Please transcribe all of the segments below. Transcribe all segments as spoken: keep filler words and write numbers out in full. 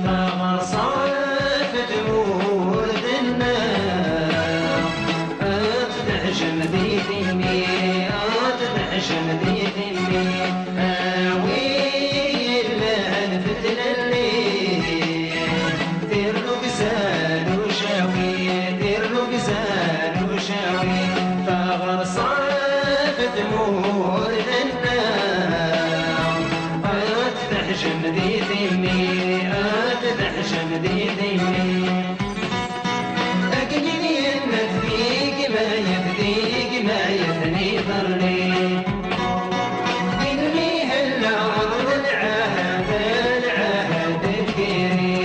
Աղասաֆ դմուր դնա, ատ դհժն դիդիմի, ատ դհժն դիդիմի, ավիլեն ֆտլելի, տիրլուկ զանուշավի, տիրլուկ զանուշավի, աղասաֆ դմուր դնա, ատ Ат дыхьыжьым ди димми, ат дыхьыжьым ди димми. Эгнини еннет ди гимэет, ди гимэет ни дырни. Инми хелла алгъын ахьэд, ахьэд диргери.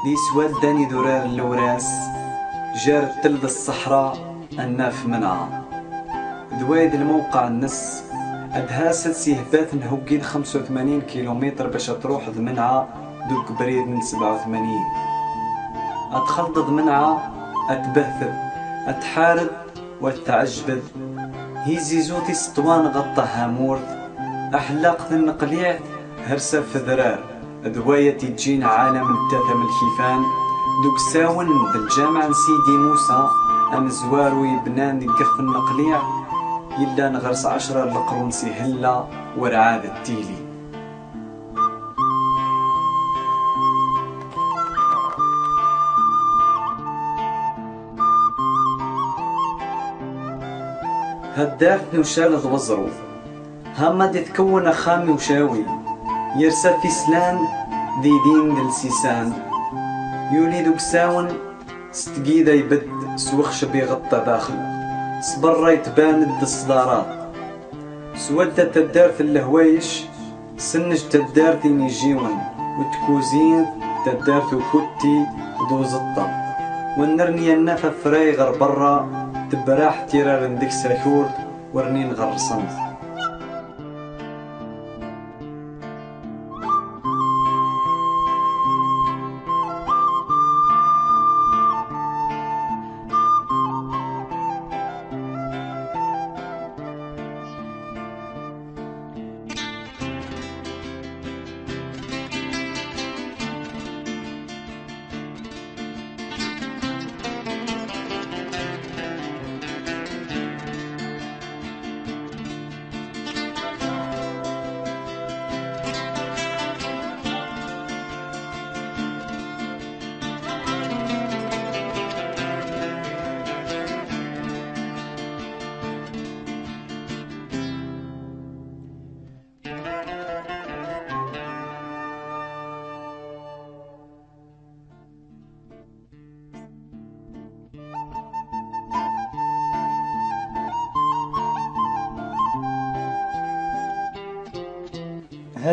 Di swedden idurar n-lewras, jer tel d ṣṣeḥra, nnaf menɛa. D wayd lmewqeɛ-nnes, ad d-haset si hbat n-huggi d xemsa u tmanin kilumitr bac ad d-truḥed menɛa deg ubrid n sebɛa u tmanin. Ad d-txelḍed menɛa, ad d-tbehted, ad d-tḥared, wa tɛejbed. Hi zizu tiseṭṭwa n ɣeṭṭ tahamurt, aḥellaq tenneqliɛt, hersa fedrar, d way ad t-iǧǧin ɛalam n tata m lkifan, d ugsawen d lǧameɛ n Sidi Musa, amezwaru yebnan deg ixef n Neqliɛ, yellan ɣer-s ɛecra n leqrun si hella, werɛad d tili. Taddart n Ucal d Weẓru. Hamma d-itkewwen axxam n ucawi, yersa tislan d idin d lsisan. Yuli d ugsawen, s tgida ibedd s wexceb iɣeṭṭa daxel, s berra itban d ṣṣdarat. S wadda taddart n lehwayeč, s nnec taddart n inijiwen, u tkuzint taddart n ukutti d uẓeṭṭa. Wa nnerni annaf afray ɣer berra, tebbraḥ tiraren deg-s akurt, wernin ɣer rṣamt.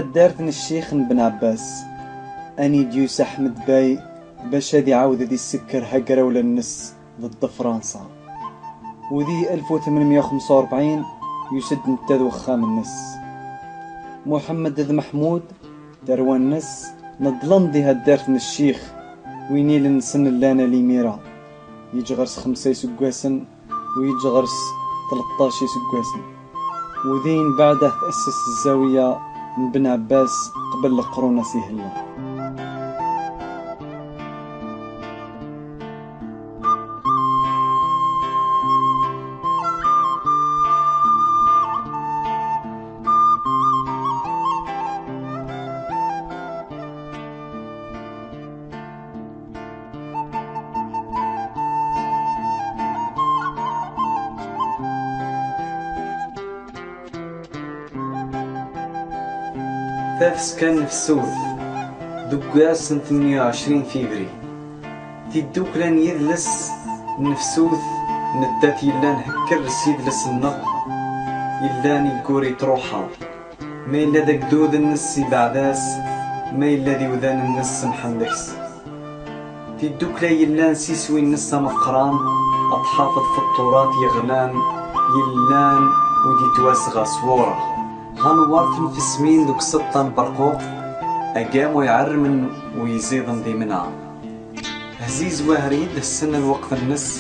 Taddart n ccix n Ben Ɛebbas, ani d-yusa Ḥmed Bey bac ad iɛawed ad isekker hagrawla-nnes ḍedd Fransa. U di alef u tmenmya u xemsa u rebɛin, yusa-d netta d wexxam-nnes. Muḥemmed d Meḥmud, tarwa-nnes, neḍḍlen di taddart n ccix, win ilel-nsen llan a limira. Yeǧǧ ɣer-s xemsa iseggasen, u yeǧǧ ɣer-s tleṭṭac iseggasen. U din, beɛda, tɛesses zzawiya n Ben Ɛebbas qbel leqrun-a si hella. Tafeska n Nefsut, deg wass n tmenya u ɛecrin fibri. Tiddukla n yidles n Nefsut, nettat yellan hekker s yidles-nneɣ, yellan iggur i truḥa. Ma yella d agdud-nnes ibeɛd-as, ma yella d iwdan-nnes semḥen deg-s. Tiddukla yellan s iswi-nnes ameqqran, ad tḥafeḍ f tturat yeɣlan, yellan u d-ittwas ɣer swura. Hanwart n tesmin deg useṭṭa n Berquq, agam u iɛermen u iẓiḍen d imenɛa. Hziz Wahrid, ssen lweqt-nnes,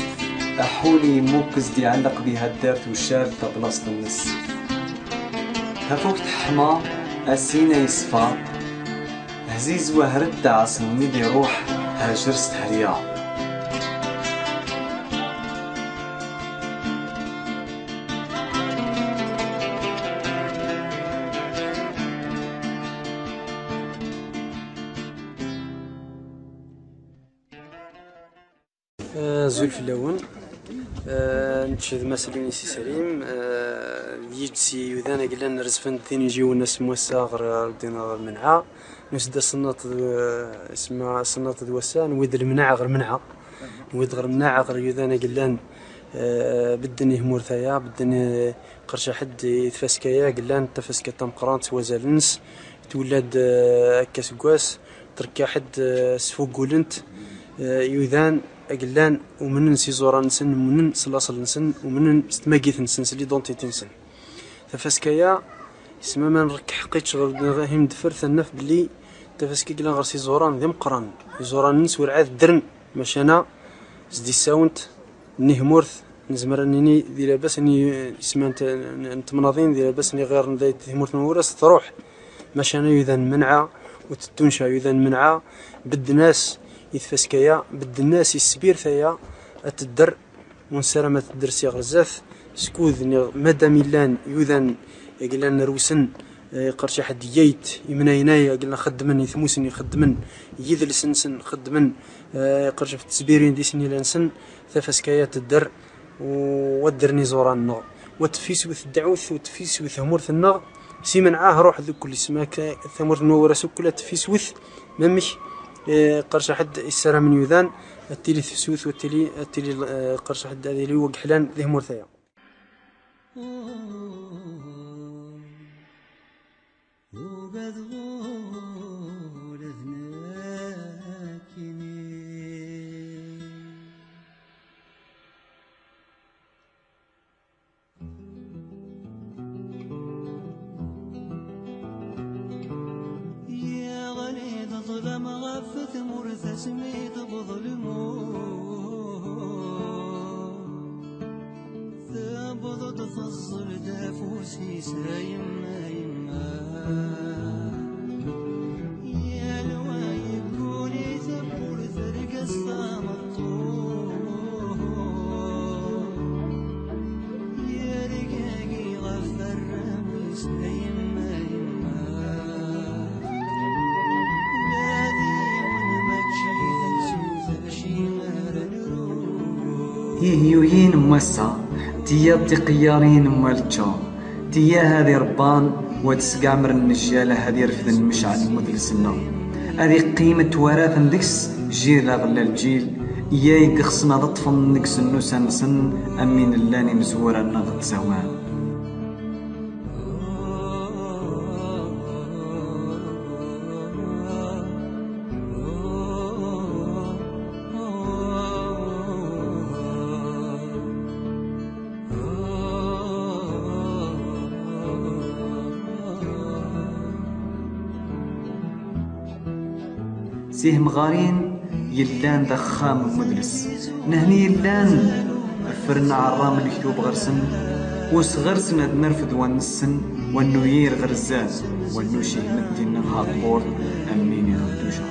aḥuli yemmukez d-iɛelleq di taddart Ucal tablaṣt-nnes. Tafukt teḥma, asin a yeṣfa. Hziz Wahrid, taɛaṣem mi d-iruḥ, hajer s tehrya. Azul fell-awen. Eh, nekk d Mass Lewnis Salim, eh, d yiǧ si yudan agellan n Rezfen d tinijiwin ass n wass-a ɣer, ɣer din ɣer Menɛa. Nus-d asennaṭ d, isma asennaṭ d wass-a, nwi-d Lmenɛa ɣer Menɛa. Nwi-d ɣer Menɛa ɣer yudan agellan, eh, bedden i tmurt-aya, bedden, eh, qercaḥ-d i tfaska-ya, agellan tafaska tameqqrant s wazal-nnes, twella-d, eh, akka seg wass. Տրկյա хэд, ը, սվոգուլընդ, ը, յուդան, ագլան, ումնն սի զորանսն, ումնն սլասլնսն, ումնն ստմագիթնսն, սլի դոնտիտինսն։ Թեֆեսկայա, իսմեմեն ռկհ ղիչ ղրդնեղը հիմ դֆր թննֆ բլի, թեֆեսկի գլան ղրսի զորան դեմ կրան, զորաննս վր աթ դրն, մշենա, զդիսաունդ, նիհմորդ, նզմրանինի դիրեբես, նի, իսմեն տ-, ն-, ն-, տմնադին դիրեբես, նի ղերն դե դիհմորդ նորս, տրոհ, մշենա յուդան մնա, ութտունշա յուդան մնա, բդնես, իթֆեսկեյա, բդնես, իսպիրթեյա, ըտ դր, ուն սերամետ դրսի ղրզեթ, սկուդ նի մդամիլեն յուդան եկլեն ռուսն, ը, ղրշահդ յեյթ, իմնայնայ եկլեն խդմն, իթմուսնի խդմն, յիդլսնսն խդմն, ը, ղրշահդ սբիրին դիսնի լենսն, թեֆեսկայա տ դր, ܘ-، ܘܕܪܢܝ ܙܘܪܢ ܢܘ. ܘܬܦܝܣ ܘܬ ܕܥܘܬ ܘܬܦܝܣ ܘܬ ܗܡܘܪܬ ܢܘ. ܣܝܡܢ ܥܗ ܪܘܚ ܕܟܠ ܣܡܐ ܟܐ ܬܡܘܪ ܢܘ ܘܪܣܘ ܟܠܗ ܬܦܝܣ ܘܬ ܡܡܟ، ܐܗ، ܩܪܫܐ ܚܕ ܐܣܪܐ ܡܢ ܝܘܕܢ، ܐܬܝܠܝ ܬܦܝܣ ܘܬ ܘܐܬܝܠܝ، ܐܬܝܠܝ، ܐܗ، ܩܪܫܐ ܚܕ ܐܕܝܠܝ ܘܓܗܠܢ ܕܗܡܘܪܬܐ ܝܐ. Yeɣli-d ṭṭlam ɣef tmurt asmi tewweḍ lmut. Tewweḍ-d teẓẓel-d afus-is a yemma, yemma. Yal wa yegguni tawwurt, terga-s tameṭṭut. Yergagi ɣef warraw-is a yemma, yemma. Ula d yiwen mačči d amsut acimi ara nru. Tihyuyin n wass-a, tiyyaḍ tiqeyyarin n walečča, tiyya-ha ad iṛebban, wa d-sgeɛmren nnejyal-a ad irefden mecɛal n wedles-nneɣ. Ad iqqim ttwaraf-n deg-s jil aɣella lǧil, iyya i ixṣṣen ad ṭṭfen deg-s nnusa-nsen, am win llan imezwura-nneɣ d tẓawan. Si temɣarin yellan d axxam n wedles, nehni yellan ffren aɛerram n lektub ɣer-sen, usɣer-sen ad nerfed wa nnessen, wa nuyir ɣer zdat, wa nucih medden-nneɣ ha tmurt am win iɣef d-ujaɣ.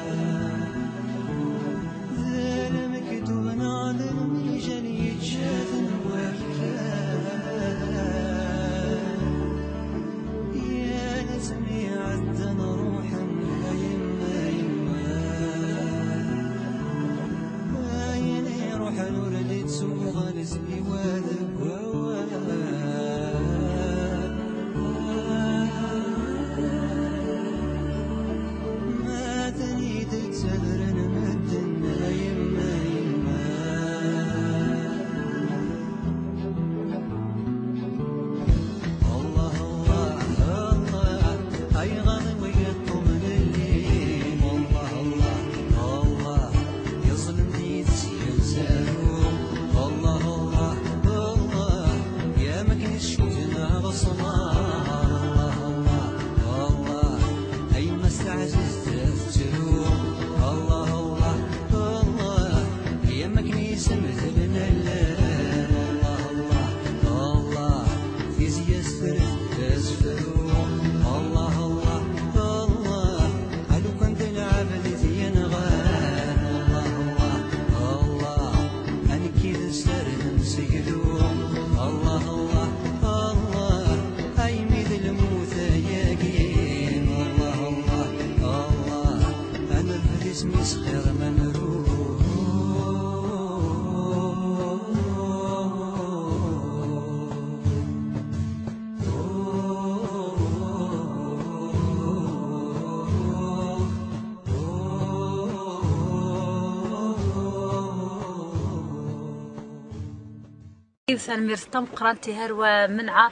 Tanemmirt tameqqrant i Herwa Menɛa,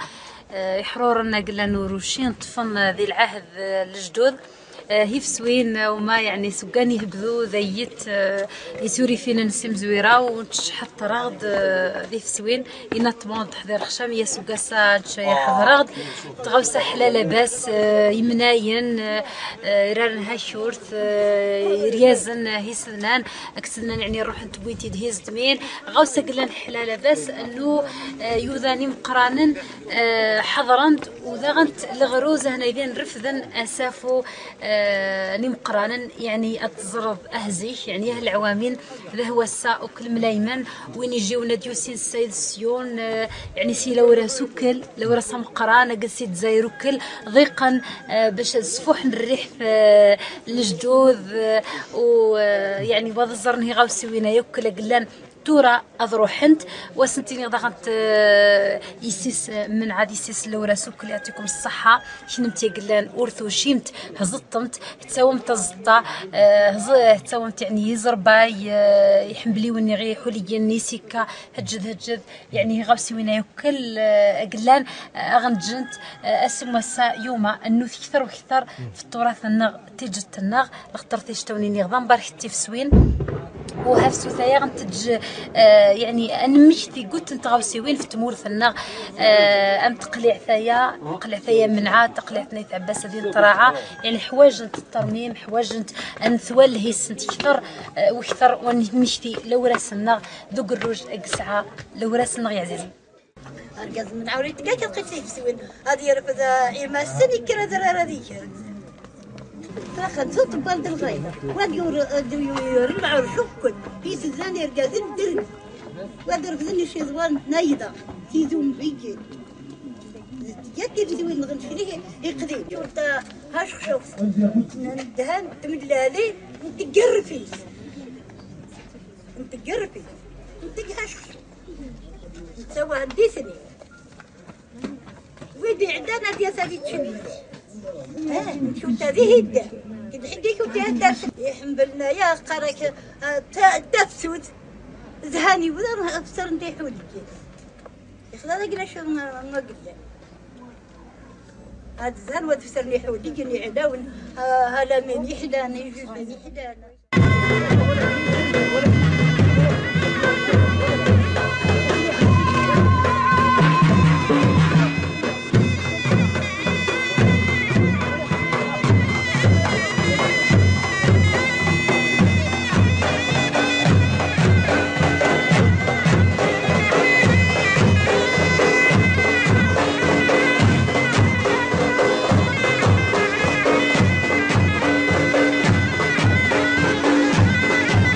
eh, iḥruren aglan uruci, ṭṭfen, eh, di lɛahd, eh, n lejdud. ܗܝܒ ܣܘܝܢ ܘܡܐ ܝܥܢܝ ܣܘܓܢܝ ܗܒܠܘ ܕܝܬ ܝܣܘܪܝ ܦܝܢܢ ܣܝܡ ܙܘܝܪܐ ܘܫ ܚܬܪܓܕ ܕܝܒ ܣܘܝܢ ܝܢܐ ܬܡܢ ܕܚܕܪ ܚܫܡ ܝܣܘܓܣܐ ܫܝ ܚܕܪܓܕ ܕܓܘܣܐ ܚܠܠܐ ܒܣ ܝܡܢܝܢ ܝܪܪܢ ܗܟܘܪܬ ܝܪܝܙܢ ܗܝܣܢܢ ܐܟܣܢܢ ܝܥܢܝ ܪܘܚܢ ܬܒܝܬܝ ܕܗܝܙܕܡܝܢ ܓܘܣܐ ܓܠܢ ܚܠܠܐ ܒܣ ܐܢܘ ܝܘܕܢܝ ܡܩܪܢܢ ܚܕܪܢ ܘܕܓܢ ܠܓܪܘܙ ܗܢܝܕܝܢ ܪܦܕܢ ܐܣܦܘ ܢܝ ܡܩܪܢܢ ܝܥܢܝ ܐܬܙܪܕ ܐܗܙܝ ܝܥܢܝ ܐܗܠ ܥܘܡܝܢ ܕܗܘܣܐ ܘܟܠ ܡܠܝܡܢ ܘܝܢܝ ܓܘܢܐ ܕܝܘܣܝܢ ܣܝܕ ܣܝܘܢ ܝܥܢܝ ܣܝܠܐ ܘܪܣܘܟܠ ܠܘܪܣ ܡܩܪܢ ܓܣܝ ܕܙܝܪܘܟܠ ܕܝܩܢ ܒܫ ܣܦܘܚܢ ܪܝܚ ܠܓܘܕ ܘܝܥܢܝ ܒܕܙܪܢ ܗܝ ܓܘܣܝ ܘܝܢܐ ܝܘܟܠ ܓܠܢ ܬܘܪܐ ܐܕܪܘܚܢܬ ܘܣܢܬܝܢܝ ܕܓܢܬ ܝܣܝܣ ܡܢ ܥܕܝܣܝܣ ܠܘܪܣܘܟܠ ܝܬܝܟܘܡ ܣܚܐ ܟܢܡܬܝ ܓܠܢ ܘܪܬܘܫܝܡܬ ܗܙܛܡܬ ܗܬܣܘܡܬ ܙܛܐ ܗܬܣܘܡܬ ܝܥܢܝ ܝܙܪܒܝ ܝܚܡܒܠܝ ܘܢܝ ܚܘܠܝܓܢ ܢܝܣܝܟܐ ܗܓܕ ܗܓܕ ܝܥܢܝ ܗܝ ܓܘܣܝ ܘܝܢܐ ܝܘܟܠ ܓܠܢ ܐܓܢ ܓܢܬ ܐܣܘܡܣܐ ܝܘܡܐ ܐܢܘ ܟܬܪ ܘܟܬܪ ܬܘܪܬܢ ܬܓܕܬܢ ܠܚܛܪܬܝܫܬܘܢܝܢܝ ܕܢܒܪ ܟܬܝܒ ܣܘܝܢ ܘܗܦܣܘܬܝܐ ܝܢ ܬܓ ܝܥܢܝ ܐܢ ܡܟܬܝ ܓܘܬܢ ܕܓܘܣܝ ܘܝܢ ܬܡܘܪܬܢ ܐܡ ܬܩܠܝܥܬܝܐ ܬܩܠܝܥܬܝܐ ܡܢ ܥܕ ܬܩܠܝܥܬܢܝ ܬܒܣܐ ܕܝܢ ܬܪܥܐ ܝܥܢܝ ܚܘܫܢ ܬܬܪܡܝܡ ܚܘܫܢ ܐܢ ܬܘܠܗܝܣܢ ܟܬܪ ܘܟܬܪ ܘܐܢ ܡܟܬܝ ܠܘܪܣܢ ܕܘܓܪܘܫ ܐܓܣܥܐ ܠܘܪܣܢ ܝܥܙܝܙ ܐܪܓܙ ܡܢ ܥܘܪܝ ܬܓܐ ܟܐ ܩܝܬܝ ܣܘܝܢ ܐܕܝ ܪܦܕܐ ܐܝܡܣܢ ܟܪܐ ܕܪܪܐ ܕܝܟ ܪܚܢ ܙܘܬ ܒܠܕ ܠܓܝ ܘܕ ܝܘܪ ܕܝܘܪ ܡܥܪ ܫܘܟܟ ܝܣ ܙܢ ܐܪܓܙܢ ܕܪ ܘܕ ܪܚܙܢ ܫܙܘܢ ܢܝܕܐ ܟܝܙܘܡ ܒܝܓ ܝܬܝ ܣܘܝܢ ܢܓܢ ܫܪܝ ܝܩܕܝ ܟܘܪܬܐ ܗܫ ܚܫܘ ܢܕܗܢ ܬܡܠܠܝ ܬܓܪܦܝ ܬܓܪܦܝ ܬܓ ܗܫ ܚܫܘ ܬܘ ܗܢܕܝܣܢܝ ܘܝܕܝ ܥܕܢܐ ܕܝܣܐ ܕܝ ܟܢܝ ܟܘܬܐ ܕܝ ܗܕܐ ܟܕ ܗܕܝ ܟܘܬܐ ܗܕܐ ܝܚܡ ܒܠܢܝܐ ܩܪܟ ܬܦܣܘܬ ܙܗܢܝ ܘܕܪ ܐܦܣܪܢ ܕܝ ܚܘܠܝܓ ܝܚܠܐ ܕܓܠܫܘܢ ܡܓܠ ܗܕ ܙܢ ܘܕ ܐܦܣܪܢ ܝ ܚܘܠܝܓ ܝܢܝ ܥܕܘܢ ܗܠܡܢ ܝܚܕܢ ܝܚܕܢ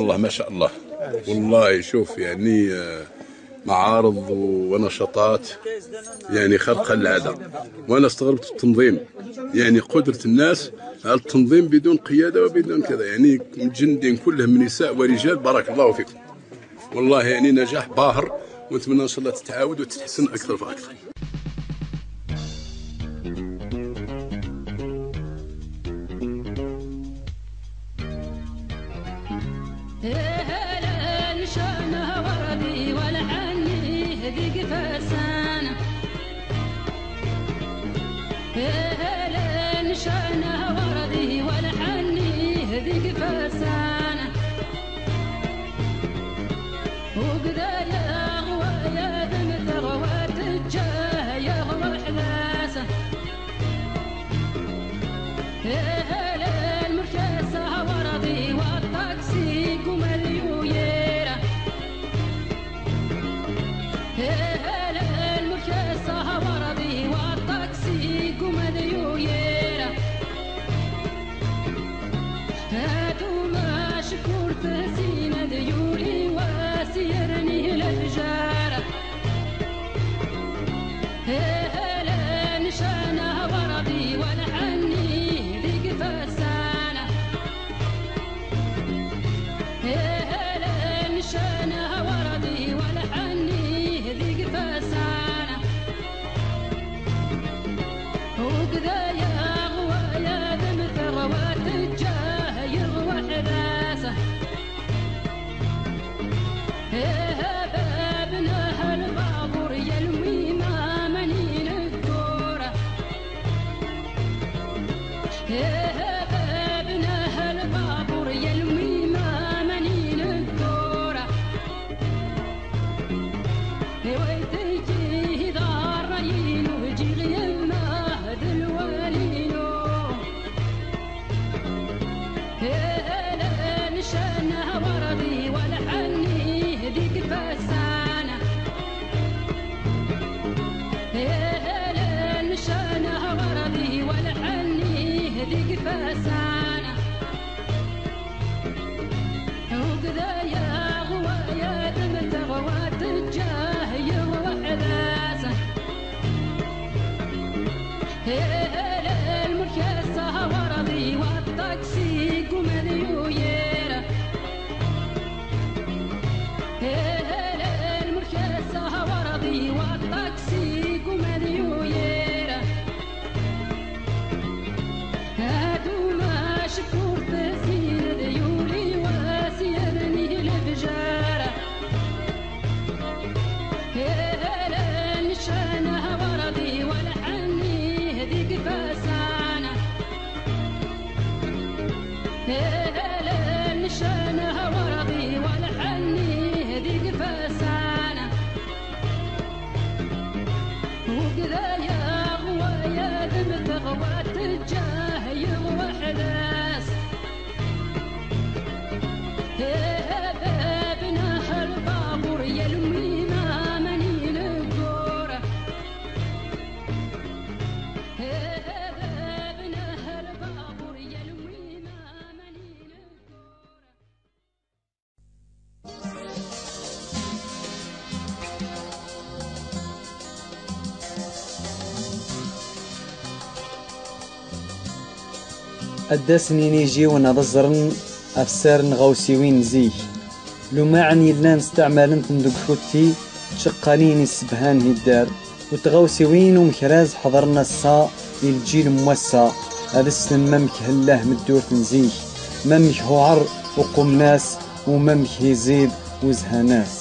الله، ما شاء الله. والله شوف، يعني، آه، معارض ونشاطات، يعني، خارقة للعادة. وأنا استغربت التنظيم، يعني، قدرة الناس على التنظيم بدون قيادة وبدون كذا، يعني، مجندين كلهم نساء ورجال، بارك الله فيكم. والله، يعني، نجاح باهر، ونتمنى إن شاء الله تتعاود وتتحسن أكثر فأكثر. هلا نشانها وردي والحني هذيك فسانة. هلا نشانها وردي والحني هذيك فسانة. وقذا يا غوايا دمت غوات الجاه يا غوى حلاسة. هلا المركزة ورضي والطاكسي قوم اليويرة. هلا المركزة ورضي والطاكسي قوم اليويرة. هاتو ما شكرت سينا ديوري وسيرني للجارة. هلا نشانها ورضي والحني ذيك فسانة. هلا نشانها ورضي والحني ذيك فسانة. وكذا يا غوايا دمت غوات الجاه يغوى حباسة. هبابنا هالبابور يا الميمة منين الدورة. هبابنا هالبابور يا الميمة منين الدورة. ويتجي دار ينو جي غيمة دلوالينو. هلا نشانها ورضي والحني هذيك فسانة. هلا نشانها ورضي والحني هذيك فسانة. وكذا يا غوايا دمت غوات الجاه يغوى حباسة. هلا المركزة ورضي والطاكسي قوم اليويرة. هلا المركزة ورضي والطاكسي قوم اليويرة. هاتو ما شكرت سيد يولي وسيرني لبجارة. هلا نشانها ورضي والحني هذيك فسانة. هلا نشانها ورضي والحني هذيك فسانة. وكذا يا غوايا دمت غوات الجاه يغوى حلاس. هبابنا هالبابور يا الميمة منين الدورة. هبابنا هالبابور يا الميمة منين الدورة. Ad-d-asen yinijjiwen ad ẓren afsar n tɣawsiwin n zik. Lumaɛen yellan steɛmalen-ten deg ufutti d tceqqalin issebhan hiddar, u tɣawsiwin umekraz ḥeḍren ass-a i lǧil n wass-a, ad ssnen mamek hellah meddurt n zik, mamek huɛer uqumnas, u mamek iẓid uzhan-as.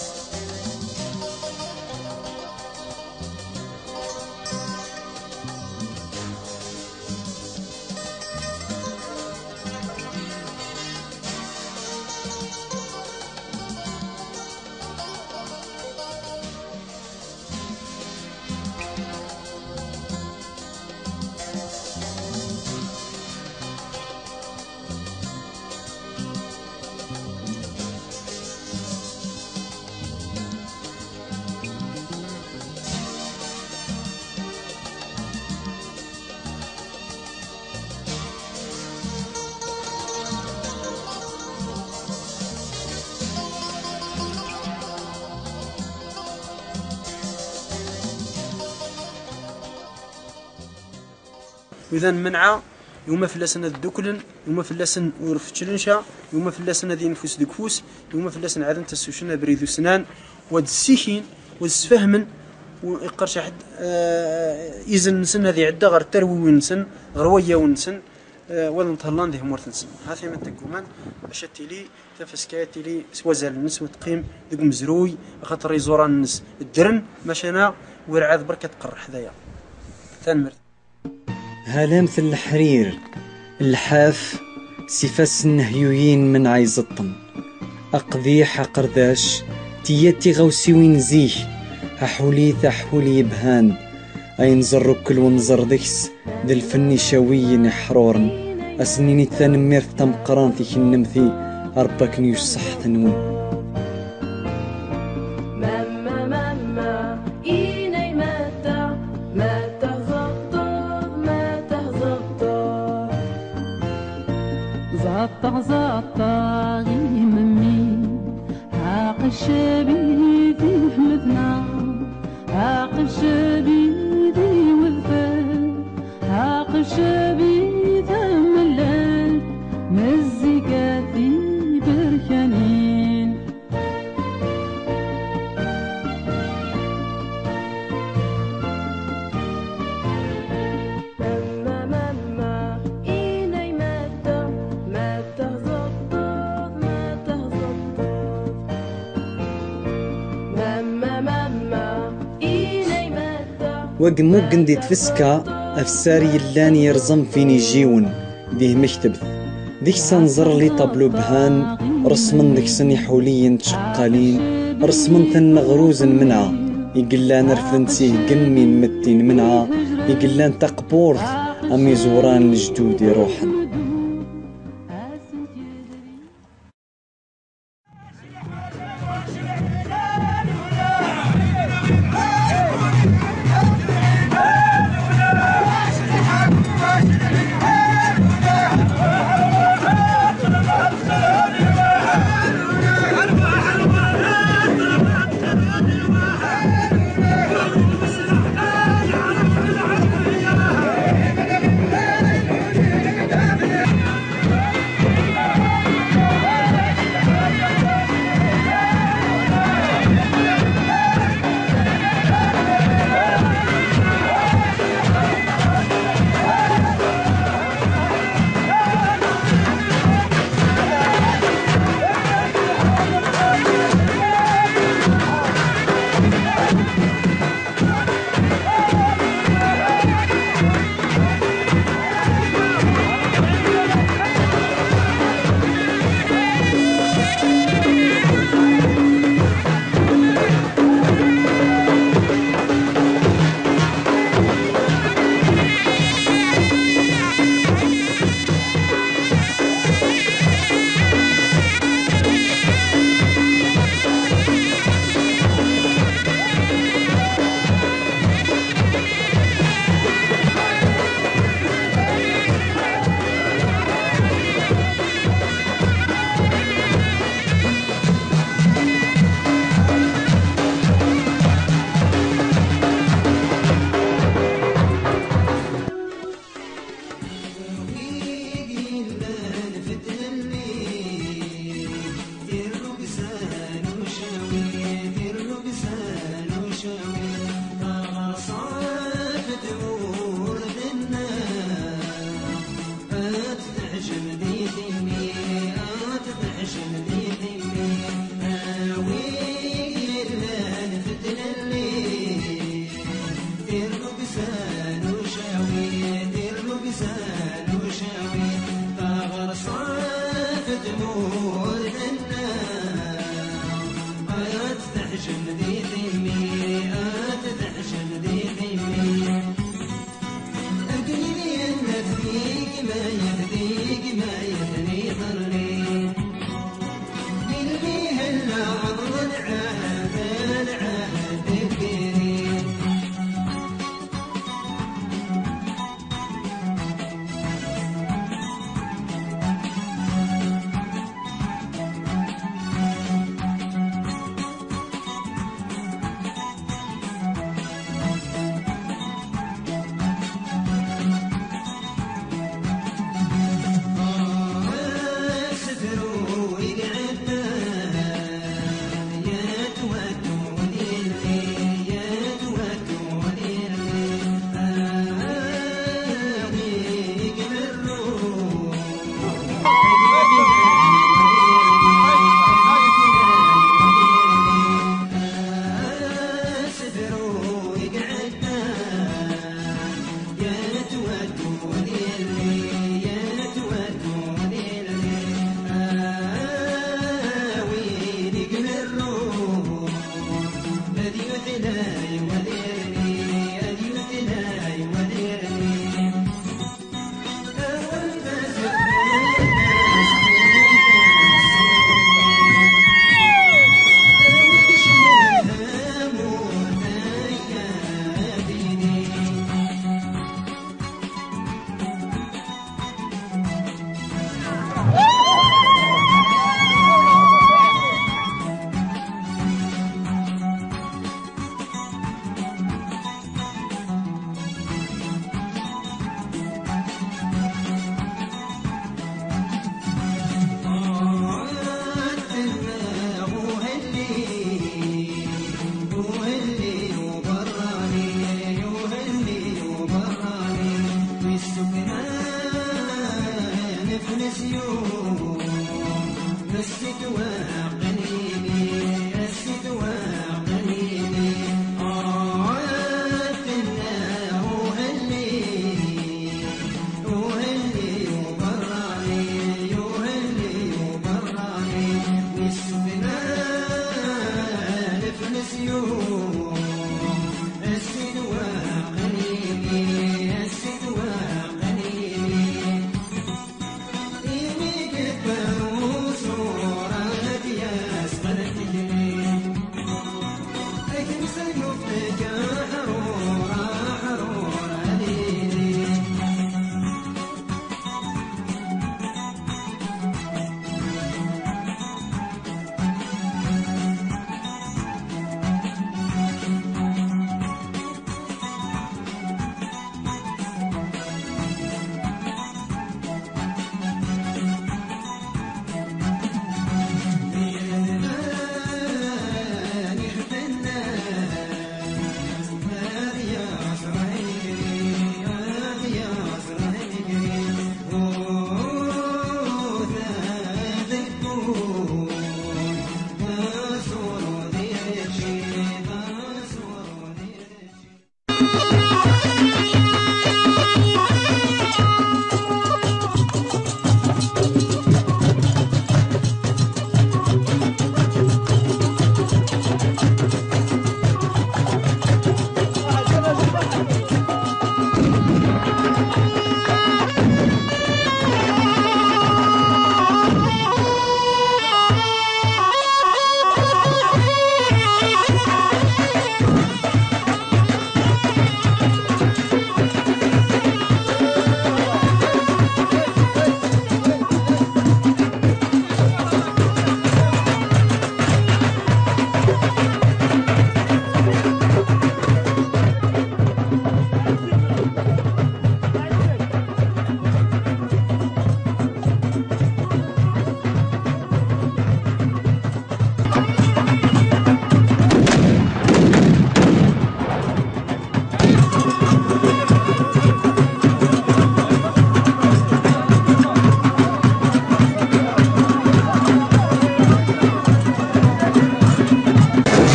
Ӱдան մնա, յումը ֆլեսն է դուքլն, յումը ֆլեսն ուրֆ չլնշա, յումը ֆլեսն է դին ֆուս դուքուս, յումը ֆլեսն ադն տսուշն է բրիդուսնան, ու դսիհին, ու սվեհմն, ու իղկար շահդ, իզն նսն հդի ադա ղարտեր ու նսն, ղրվա եու նսն, ولن تهلان دي همورتنسن. هاثي من تقومان، أشتي لي، تفسكاتي لي، سوازل النس وتقيم، دقم زروي، خاطر يزوران النس. الدرن، مشينا، ورعاد بركة قرح ذايا. ثانمرت. هلامة الحرير، الحاف، سفاس النهيويين من عيزطن. أقذيح أقرداش، تياتي غوسيوين زيك، أحولي تحولي بهان، أين زرو كل ونزر دكس، ذا الفن شوي نحرورن، أسنيني تنمير تمقران في خنمتي، أربك نيوش صح تنوي. Մամա, մամա, ինեյ մտա, մտա զոտով, մտա զոտով. Զատա, զատա, իմմի, հաղշեբի դիհմդնա, հաղշեբի դիվդը, հաղշեբի դմլել, մզիգետի բրխանին։ وقمو قندي تفسكا أفسار يلان يرزم فيني جيون. ديه مكتب. ديك سنزر لي طابلو بهان، رسمن ديك سن يحوليين تشقالين، رسمن تنغروزن منعا، يقلان رفدن تيه قمين متين منعا، يقلان تقبورت، أمي زوران الجدود يروحن.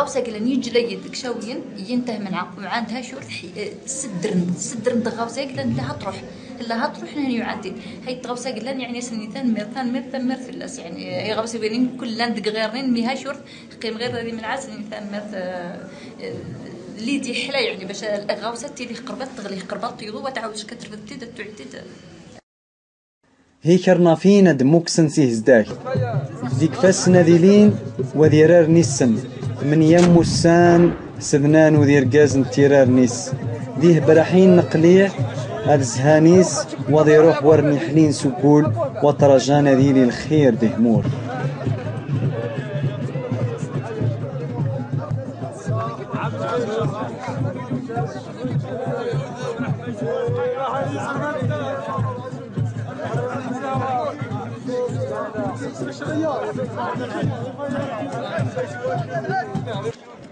غاوسة قلن يجلى يدك شاوين، ينته من عقب عندها شورت حي-، سدرن، سدرن دغاوسة قلن لها تروح، لها تروح نهني يعدي. هاي تغاوسة قلن يعني سنيتان ميرتان ميرتان ميرت في اللاس، يعني، هي غاوسة بينين كل لاند غيرين ميها شورت، قيم غير هذه من عسل إنسان مات، آه، آه، ليدي حلا، يعني، باش الغاوسة تيلي قربت تغلي، قربت تيضو، وتعاود شكتر في التيدة، تعيد تيدة. Հիքր նավին է դմուքսն սի հիզդակ։ Դիքվեսն է դիլին, ու դիրեր նիսն։ Մնիեմ մուսան, սդնան ու դիրգեզն տիրեր նիս։ Դիհ բրահին նկլի, اد زهانيس، وضيروح ور نحلين سكول، وطرجان ذي للخير دهمور.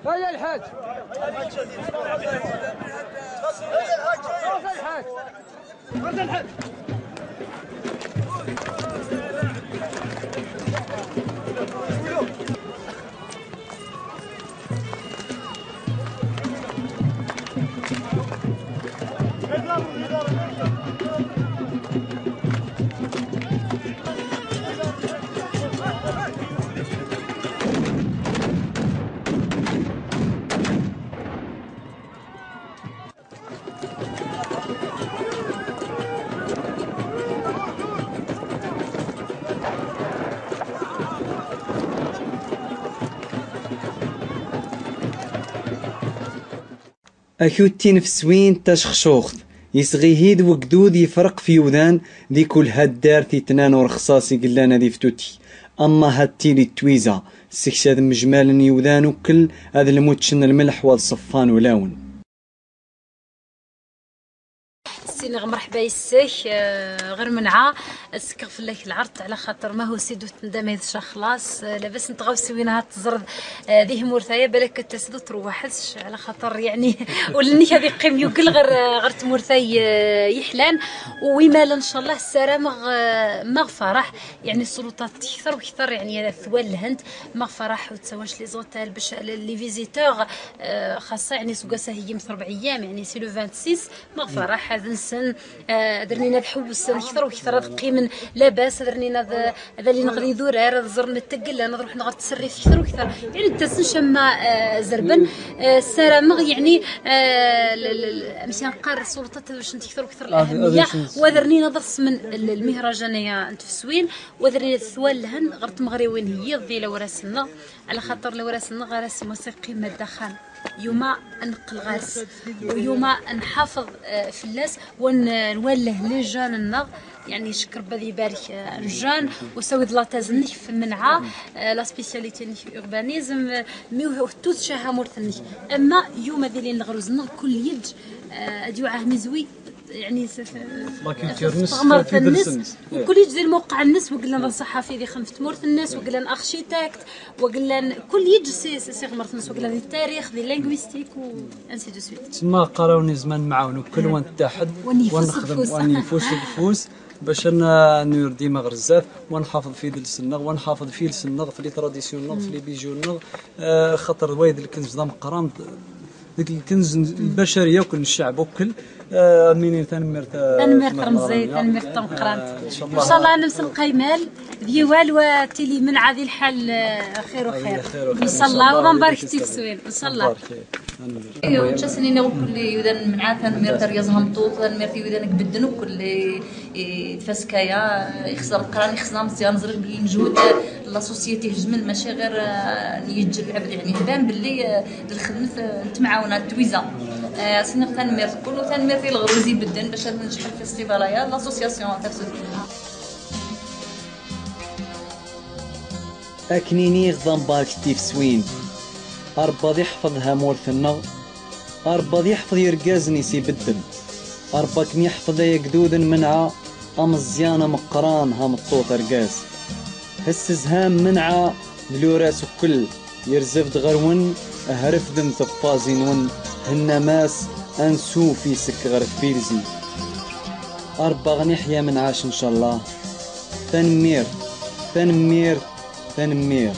هيا الحاج. هيا الحاج. Ախյութին վսվին տաշխշոխտ, իսղիհիդ վգդուդ իֆրկ ֆիուդան, դի կուլ հդդեր թիտնան օրխսասի գլան ադիվտութի, ամմա հատտի լի տվիզա, սիքսեդ մժմելն իուդան ու կլ, ադլմուչն ըլմլհ վալ սֆան ու լաուն. سينغ مرحبا يسك، آه، غير منعا، سكغ في الليك العرض على خاطر ما هو سيدو تندم هذا الشخلاص، آه، لاباس نتغاو سوينا هاد الزرد، آه، ديه مورثايا، بالك تسدو تروحش على خاطر يعني ولني هذه قيم يقل غير، آه، غير تمورثاي، آه، يحلان، ويمال إن شاء الله السلام مغ-، مغ فرح، يعني السلطات تكثر وكثر، يعني هذا ثوال الهند مغ فرح وتسوانش لي زوتيل باش لي فيزيتور، آه، خاصة يعني سوقاسا هي مثل ربع أيام، يعني سي لو فانت سيس، ما فرح هذا نسن، آه، درنينا ذ حوسن كثر وكثر، هذا قيمن لاباس، درنينا ذ-، هذا اللي نغري ذورار، هذا زرنا التقل، أنا نروح نغرد تسري كثر وكثر. يعني أنت سنشم ما، آه، زربن، آه، السلامغ، يعني، آه، ال-، ال-، ال-، مشان قار السلطات هذا شنت كثر وكثر الأهمية، وذرنينا ضرس من ال-، المهرجانية أنت في السوين، وذرنينا الثوال لهن غرت مغري وين هي، ضي لو راسنا، على خاطر لو راسنا غرس موسيقي مدخن. يوما نقل غارس، ويوما نحافظ، آه، في الناس، ونوله لي جان النغ، يعني شكر بدي بارك، آه، الجان، وسوي دلاتاز نيك في منعا، آه، لا سبيسياليتي نيك في اوربانيزم، آه، مي وتوت شاها مورثنيك. اما يوم هذه اللي نغرز نغ كل يج، آه، اديو عاه مزوي، يعني س-، س-، لا كولتور نس، تغمر في الناس، الناس. وكل يج زي الموقع الناس، وقلنا صحافي دي خنفت مورث الناس، وقلنا ارشيتكت، وقلنا كل يج سي، سي، سي غمرت الناس، وقلنا دي التاريخ، دي لينغويستيك، و انسي دو سويت. تسمى قراوني زمان معاون وكل ونتحد ونخدم ونفوس الفوس باش انا نور ديما غرزات ونحافظ في دلسنا ونحافظ في لسنا في لي تراديسيون في لي بيجو، آه، خاطر وايد الكنز ذا مقران، ديك الكنز البشريه وكل الشعب وكل، آه، مينين تنميرت، آه، تنميرت رمزي، تنميرت تمقرانت. آه، ان شاء الله. ان شاء الله نمس القيمال ديوال وتيلي من عادي الحال، آه، خير وخير. ان شاء الله. وغنبارك تيك سوين ان شاء الله. ايوا، تشاسني نغو كل يودان من عاد تنميرت رياض همطوط، تنميرت يودان بدن وكل إيه، تفسكايا، إخزام قران، إخزام زيان زرق بالمجهود، لا سوسيتي هجمن ماشي غير، آه، يجي العبد، يعني، بان باللي، آه، الخدمة، آه، نتمعاونا تويزا. آه، سنغ تنميرت كل وتنميرت الغروزي بدن باش نجح الفيستيفال، يا لاسوسياسيون تفسد. أكنيني غضان بارك ستيف سوين. أربض يحفظ هامورث النغ. أربض يحفظ يرقازني سي بدن. أربك نيحفظ يقدود منعا. أمزيانا مقران هام الطوط أرقاز. هسز هام منعا. دلوراس كل. يرزف دغرون. أهرف دم ثبازين ون. هنماس. أنسو في سك غرف بيرزي. أربغ نحيا من عاش إن شاء الله. تنمير. تنمير. تنمير.